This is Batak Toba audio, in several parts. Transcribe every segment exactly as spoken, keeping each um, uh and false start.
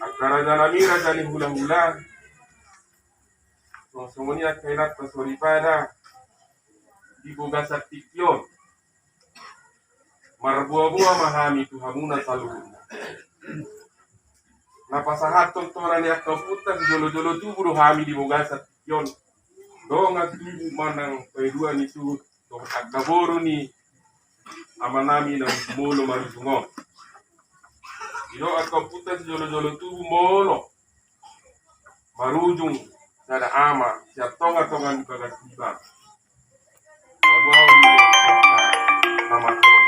Angka raja nami, raja ni hulahula. Songon i angka inanta soripada, di bagasan tingki on marboaboa ma hami tu hamuna saluhutna. Na pasahathon tona ni angka ompunta sijolojolo tubu do hami di bagasan tingki on. Dongan tubu manang paidua ni suhut dohot angka boru ni amanami na molo marujung on. Didok angka ompunta sijolojolo tubu molo marujung sada ama sian tongatonga ni bagas iba. Paboa na mangkorong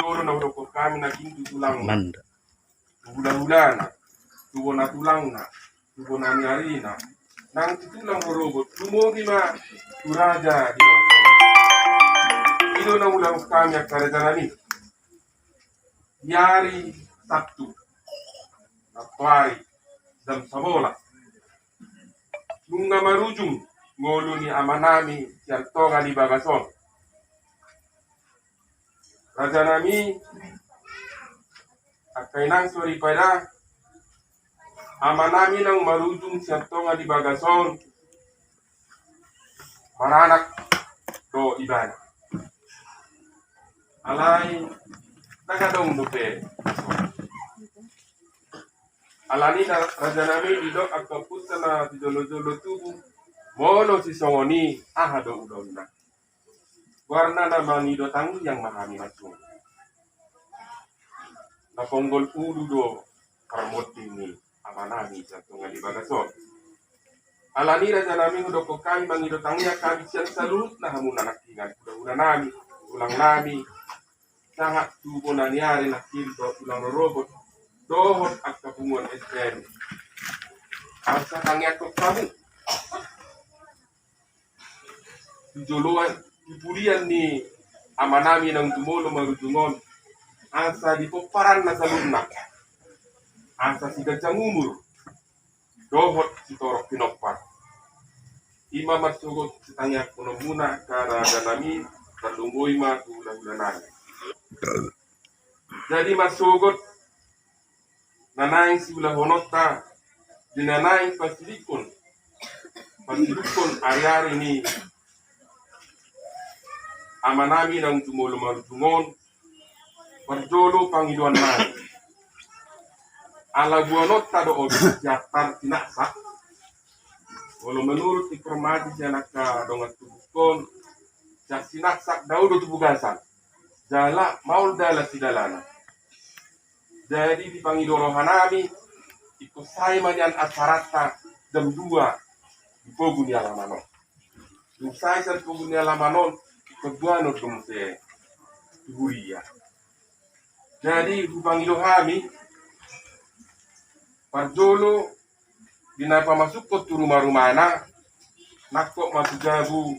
dua na hudokkon hami na gintu tulang. Manda. Hulahulana, tu bona tulangna, tu bona ni arina, nang tu tulang rorobot, lumobi ma tu raja di bangso. I do na ulahon hami angka raja nami. Di ari Sabtu, Sabtu ari, jam sabolas, nunga marujung ngolu ni amanami sian tonga ni bagas on. Raja nami, angka inang soripada, amanami naung marujung sian tonga ni bagas on, maranak do ibana. Alai ndang adong dope. Alani i raja nami, didok angka ompunta na sijolojolo tubu, molo sisongon i aha do ulaonna? Goarna na mangido tangiang ma hami marsogot. Na ponggol ulu do parmonding ni amanami sian tonga ni bagas on. Alani i raja nami, hudokkon hami mangido tangiang hami sian saluhutna hamuna nangkiningan, hulahula nami, tulang nami, sahat tu bona ni ari nangkin dohot tulang rorobot dohot angka punguan S T M. Asa tangiangkon hamu di joloan, di pudian ni amanami naung jumolo marujung on, asa dipomparanna saluhutna, asa siganjang umur dohot sitorop pinompar. I ma marsogot sitangiangkononmuna angka raja nami, tarlumobi ma tu hulahula nami. Jadi marsogot na naeng siulahononta di na naeng pasidungkon, pasidungkon ariari ni amanami naung jumolo marujung on, parjolo pangidoannami. Ala boanonta do on sian tar sinaksak. Molo menurut informasi sian angka dongan tubuhon, sian sinaksak dao do tu bagasan. Jala maol dalan sidalanan. Jadi di pangido rohanami, ingkon sae ma nian acaranta jam dua di pogu ni alaman on. Dung sae sian pogu ni alaman on, ingkon boanon do muse tu huria. Jadi hupangido hami, parjolo di na pamasukkon tu ruma-rumana, nangkok ma tu jabu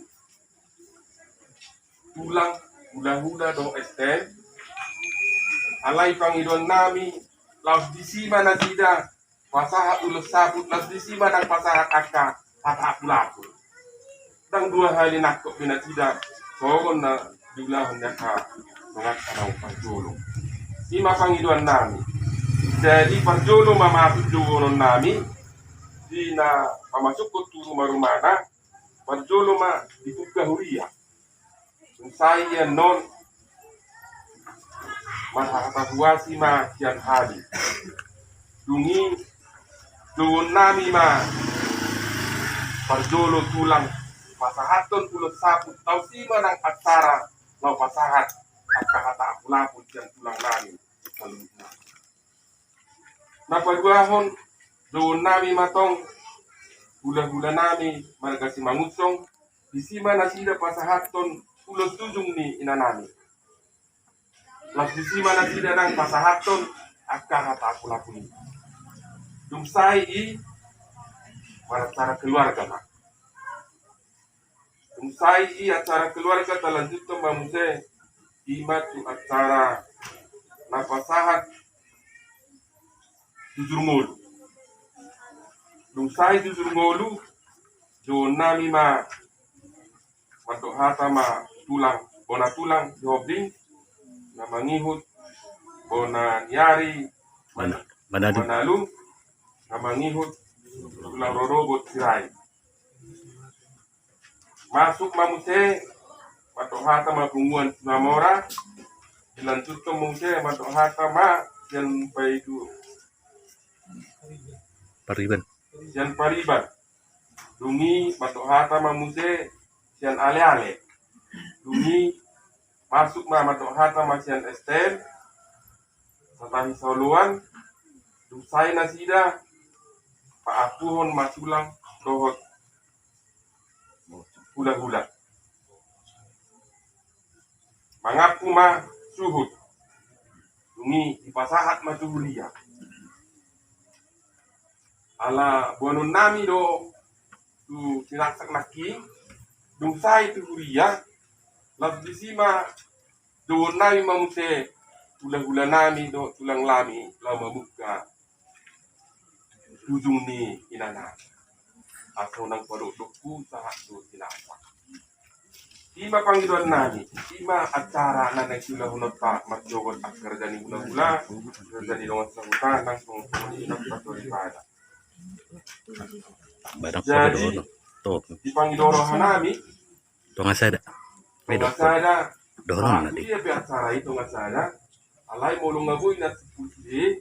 tulang, hulahula dohot S T M. Alai pangidoannami, laos disi ma nasida pasahat ulos saput, laos disi ma nang pasahat angka hata apul-apul. Ndang dua hali nangkok be nasida songon na diulahon ni angka donganta naung parjolo. I ma pangidoannami. Jadi parjolo ma masuk dohononnami di na pamasukkon tu ruma-rumana, parjolo ma dibuka huria. Dung sae i annon marhata huasi ma sian hami. Dung i dohononnami ma parjolo tulang pasahathon ulos saput, laos i ma nang acara laho pasahat angka hata apul-apul sian tulangnami. Na paduahon, dohononnami ma tong hulahulanami marga Simangunsong, disi ma nasida pasahathon ulos tujung ni inanami. Laos disi ma nasida nang pasahathon angka hata apul-apul i. Dung sae i maracara keluarga ma. Dung sae i acara keluarga talanjuthon ma muse, i ma tu acara na pasahat jujur ngolu. Dung sae jujur ngolu, dohononnami ma mandok hata ma tulang, bona tulang di Hombing, na mangihut bona ni ari Mana- Manalu. Manalu, na mangihut tulang rorobot Sirait. Masuk ma muse mandok hata ma punguan Simamora, dilanjuthon muse mandok hata ma sian Paidu Pariban. Sian Pariban. Dung i mandok hata ma muse sian Aleale. Dung i masuk ma mandok hata ma sian S T M Satahi Saoloan. Dung sae nasida paampuhon ma tulang dohot hulahula. Mangampu ma suhut. Dung i dipasahat ma tu huria. Ala boanon nami do tu Sinaksak nangkin. Dung sae tu huria, laos disi ma dohon nami ma muse hulahula nami dohot tulang nami laho mamungka ujung ni ina nami. Asa unang padokdokku sahat tu Sinaksak. Ima pangidoan nami, ima acara na naeng siulahononta marsogot angka raja ni hulahula, raja ni dongan sahuta, nang songon songon i nang patuari pada. Jadi, di pangido roha nami, tonga sada. Tonga sada. Dohonon nanti. Iya, pe acara i tonga sada. Alai molo nga boi na sipulsi,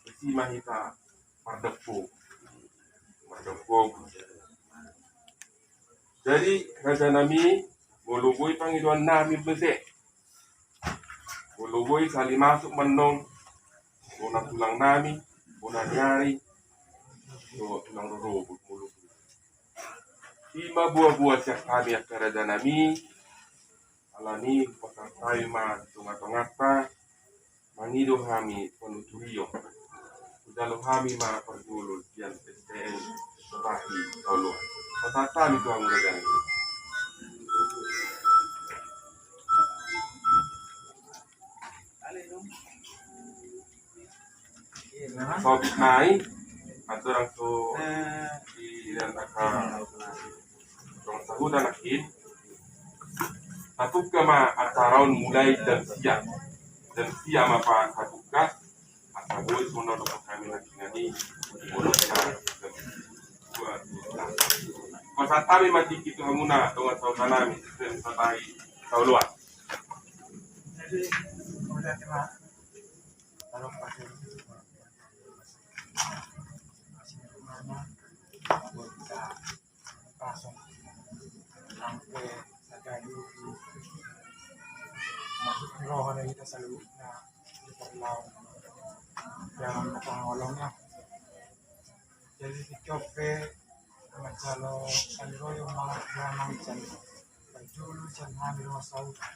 isi ma hita mardappo. Mardappo. Jadi, raja nami, molo boi pangidoan nami muse. Molo boi sali masuk mannong, bona tulang nami, bona ni ari, dohot tulang rorobot molo boi. Ima boa-boa sian hami angka raja nami, alani pasahat hami ma di tonga-tonganta, mangido hami panuturion. Hujalo hami ma parjolo sian S T M Satahi Saoloan. Pasahat hami tu hamu raja nami. Sobit nai, aturang tu di angka dongan sahuta nangkin. Tabuka ma acara on mulai jam sia. Jam sia ma pa tabuka. Asa boi songon na dohonon hami nangkin i. Pasahat hami ma tingki tu hamuna dongan sahuta nami S T M Satahi Saoloan. Jadi, kemudian cuma kalau pakai masuk di roha dari kita seluruhnya di perlawanan dalam pengawalnya. Jadi, di cope manjalo sandroyo malah damang jalo. Julu jam hami rumah sahuta.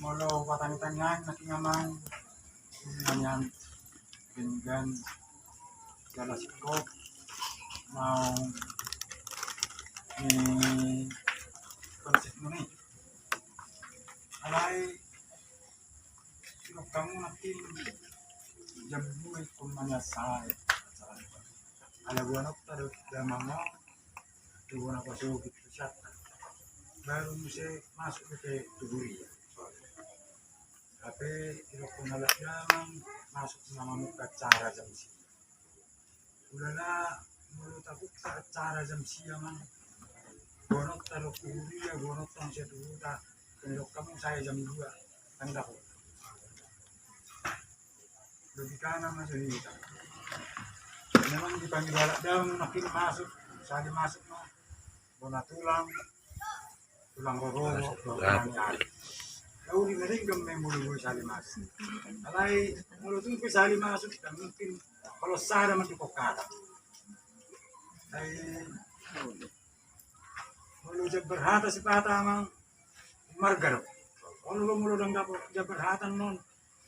Molo patangi-tangian nangkin amang, dengan jala sikop mau ni konsep muni. Alai, sikop hamu nangkin jam dua ikut manyasai. Ala buanok tado damang. Tu bona pasogit tu sian baru muse masuk ke tu huria. Hape didokkon halak damang masuk na mamungka acara jam sia. Ulala molo tabuka acara jam sia ma. Boanonta do tu huria, boanonta muse tu huta. Didok hamu sae jam dua. Tangga ho. Logikana ma songon i. Memang dipangido halak damang nangkin masuk, sali masuk ma. Bona tulang, tulang rorobot, bona ni ari. Lalu di Medan kan memang molo boi sali masuk. Alai molo tung pe sali masuk, kan mungkin kalau sada mendukung kata. Alai molo jambar hata sipata amang marga do. Molo, molo ndang dapot jambar hata non.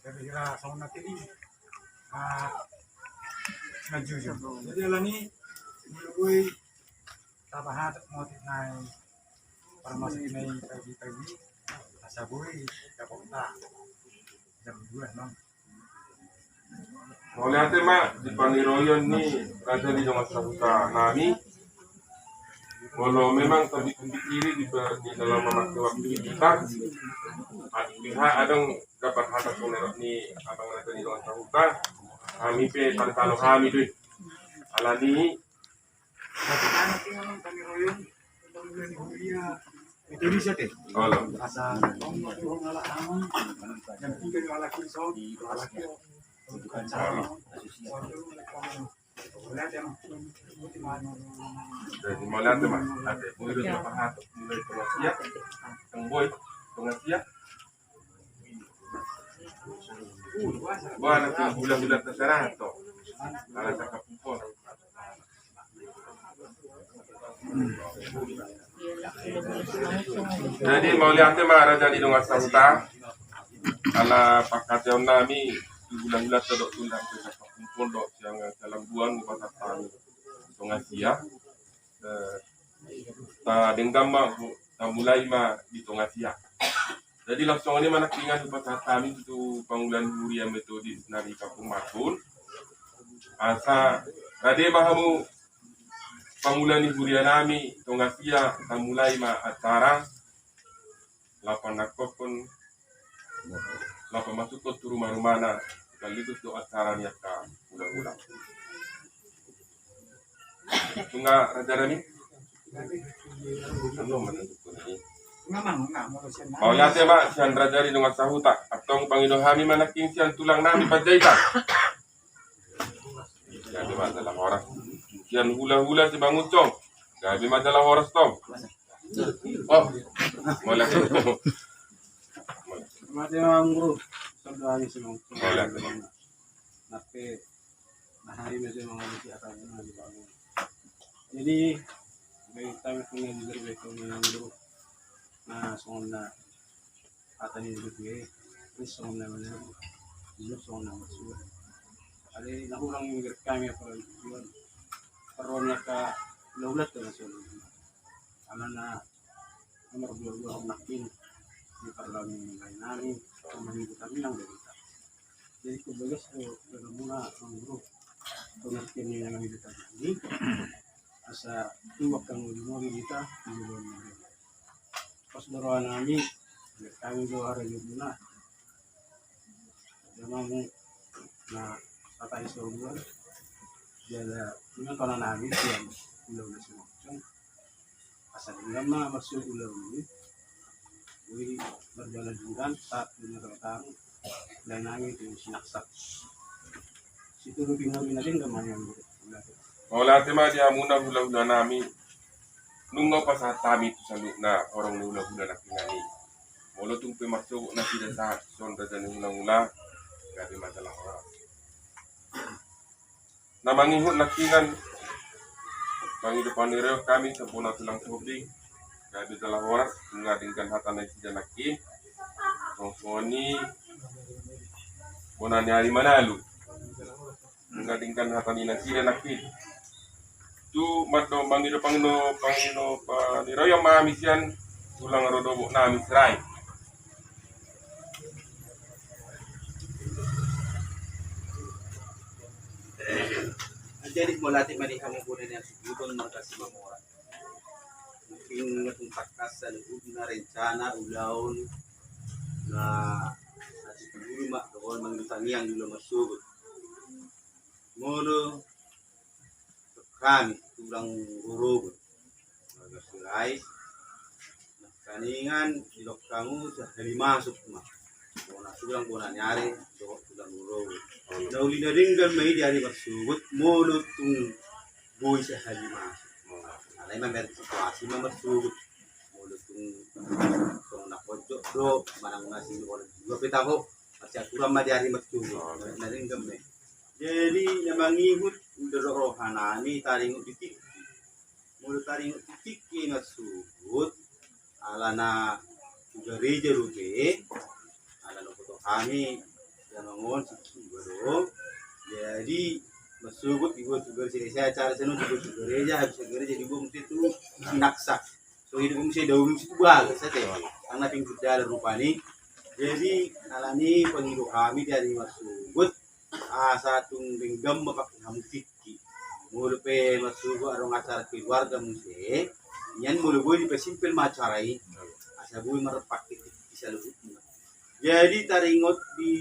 Jadi kira songon na tadi. Ah, na jujur. Jadi alani molo boi tapahat motif nai parmasuk nai pagi-pagi. Asa boi dapot ta jam dua non. Mauliate ma di pangidoan ni raja ni dongan sahuta nami. Molo memang tondi-tondi iri di, di dalam memakai waktu kita, adong dapat hata songon ni abang raja ni dongan sahuta, hami pe tantalo hami do i. Alani. Olo. Jadi mauliate ma, ate, mulai tu Tonga Sia, Tong Boy, Tonga Sia. Wah, nanti bulan-bulan terserah tu. Ala cakap pukul. Jadi mauliate ma raja ni dongan sahuta. Ala pangkataion nami tu bulan-bulan terdok tundang tu cakap pukul do siang salam buan buat hami Tonga Sia. Eh, ta denggan ma, ta mulai ma di Tonga Sia. Jadi laos songon i ma nangkiningan hupasahat hami tu pangula ni huria Metodis na di Kampung Marhun. Asa rade ma hamu pangula ni huria nami Tonga Sia, ta mulai ma acara. Lapan nangkokon lapan masukkon tu rumah-rumahna, sekaligus do acara ni angka hula-hula. Tunga raja nami. Anu ma tentu ni. Mauliate ma sian raja ni dongan sahuta, antong pangido hami ma nangkin sian tulang nami Panjaitan. Gabe ma jala horas. Sian hula-hula si Mangunsong. Gabe ma jala horas tong. Oh, mauliate. Mauliate ma Amang Guru. Songon hami si Mangunsong. Mauliate ma. Nape, na hari ma si Mangunsong, si asa na dibangun. Jadi bagi kami punya jujur bagi kami Amang Guru. Nah, songon na hata ni Dut be, terus songon na mana, terus songon na maksud. Ada na hurang yang kami apa tujuan. Perlu ni angka hula-hula tu na songon. Karena na nomor dua dua nangkin di parlemen ni lain nami, sama minggu kami yang dari. Jadi kebagas tu dalam mula Amang Guru. Pengertian ni yang di tadi. Asa tuak kamu di mobil kita, di luar mobil. Pas baru nami, ya, kami do hara di rumah. Dia mau na kata iso dua. Dia ada dengan kawan nami, dia udah udah semua. Asa dengan ma masuk ulang ini. Jadi berjalan dengan tak punya datang. Dan nami itu sinaksak. Situ rugi nami nanti enggak main. Mauliate ma di hamuna hula-hula nami. Nunga hupasahat hami tu saluhutna horong ni hula-hula nangkiningan i. Molo tung pe marsogot nasida sahat songon raja ni hula-hula, gabe ma jala horas. Na mangihut nangkiningan, pangido paniraion hami sian bona tulang Sohombing, gabe jala horas, nunga denggan hata nasida nangkin. Songon i bona ni ari Manalu. Nunga denggan hata ni nasida nangkin. Tu mando mangido pangido pangido paniraion ma hami sian tulang rorobot nami Sirait. Jadi mauliate ma di hamu bona ni hasuhuton marga Simamora. Mungkin nunga tung tangkas saluhutna rencana ulaon na, na sipuluru ma dohot mangido tangiang di ulaon marsogot. Molo hami tulang rorobot marga Sirait, nangkiningan didok hamu sahali masuk ma. Bona tulang bona ni ari dohot tulang rorobot. Na uli na denggan ma i di ari marsogot molo tung boi sahali masuk. Alai ma merek situasi ma marsogot. Molo tung songon na pojok do manang na sini, molo dua pe taho, masih aturan ma di ari marsogot. Na denggan ma i. Jadi na mangihut do roha nami taringot di tingki. Molo taringot di tingki marsogot, alana tu gareja dope, alana boto hami, ya mangon singkir do. Jadi marsogot dibuat tu gareja, saya acara sian on dibuat tu gareja, habis gareja dibuat muse tu sinaksak. So hidup muse dahulu situ bagas ate. Karena pinggir jalan rupani. Jadi alani pangido hami di ari marsogot, asa tung denggan ma pakke hamu tingki. Molo pe marsogot adong acara keluarga muse, Nian molo boi dipasimpel ma acara i, asa boi marpake di saluhutna. Jadi taringot di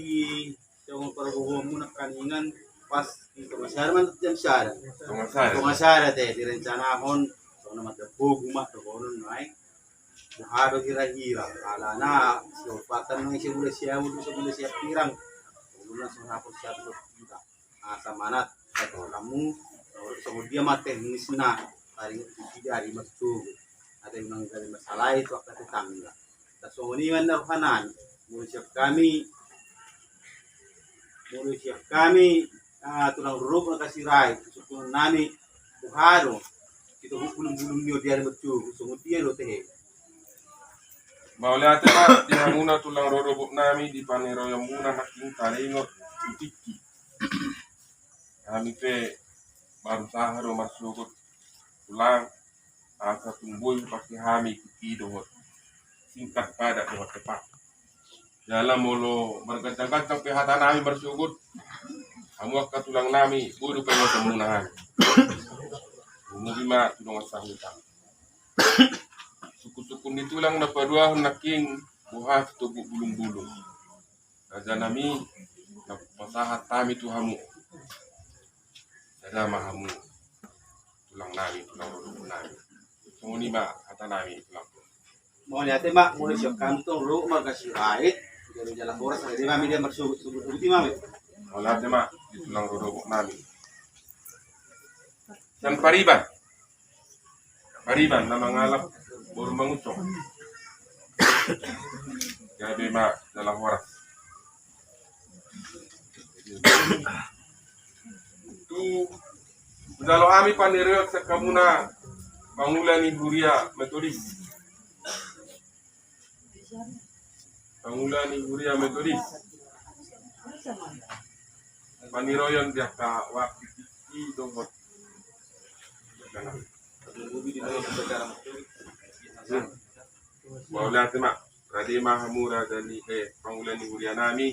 songon parboaboanmuna nangkaningan pas di tonga sada ma, jam sada. Tonga sada. Tonga sada te direncanahon songon na mandok bogu ma dohonon nai. Boha do hirahira alana siopatan nai, siabulan siabu, siabulan siapirang. Siabulan songon hapus siabulan. Asa manat hamu songon dia ma teknisna, taringot tu sida ari marsogot. Ate manggale masalah i tu angka tetangga. Asa songon i ma na rohanami. Molo siap hami, molo siap hami, ah, tulang rorobot na Sirait, sungkunnami, boha do sitogu bulungbulung ni on di ari marsogot, songon dia do tehe. Mauliate ma di hamuna tulang rorobotnami di paniroianmuna nangkin taringot tu tingki. Hami pe barusaha do marsogot tulang, asa tung boi hupake hami tingki dohot singkat padat dohot tepat. Jala molo marganjang-ganjang pe hatanami marsogot, hamu angka tulangnami, boi do paingotonmuna hami. Umobi ma tu dongan sahuta. Sungkun-sungkun ni tulang na paduahon nangkin boha sitogu bulungbulung. Rajanami, na pasahat hami tu hamu. Sada ma hamu tulangnami, tulang rorobotnami. Songon i ma hatanami tulang. Mauliate ma, molo siap hami tulang rorobot marga Sirait. Jadi jala horas, jadi ma media marsogot, sogot-sogot i ma. Mauliate ma di tulang rorobotnami. Sian Pariban. Pariban na mangalap boru Mangunsong. Gabe ma jala horas. Tu jalo hami paniroion sian hamuna pangula ni huria Metodis. Pangula ni huria Metodis. Paniroion di angka waktu i dohot. Mauliate ma, rade ma hamu raja ni, eh, pangula ni hurianami.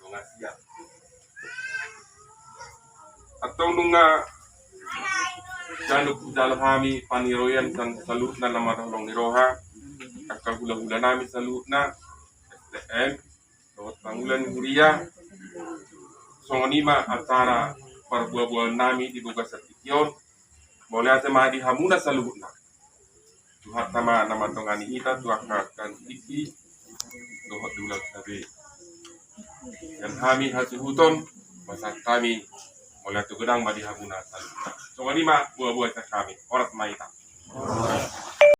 Dongan siap. Antong nunga jalo, jalo hami paniroian sian saluhutna na marholong ni roha, angka hula-hulanami saluhutna, S T M, dohot pangula ni huria. Songon i ma acara parboaboannami di bagasan tingki on. Mauliate ma di hamuna saluhutna. Tuhanta ma na mandongani hita tu angka tingki dohot di ulaon sabe. Sian hami hasuhuton, pasahat hami mauliate godang ma di hamuna saluhutna. Songon i ma boa-boa sian hami. Horas ma hita.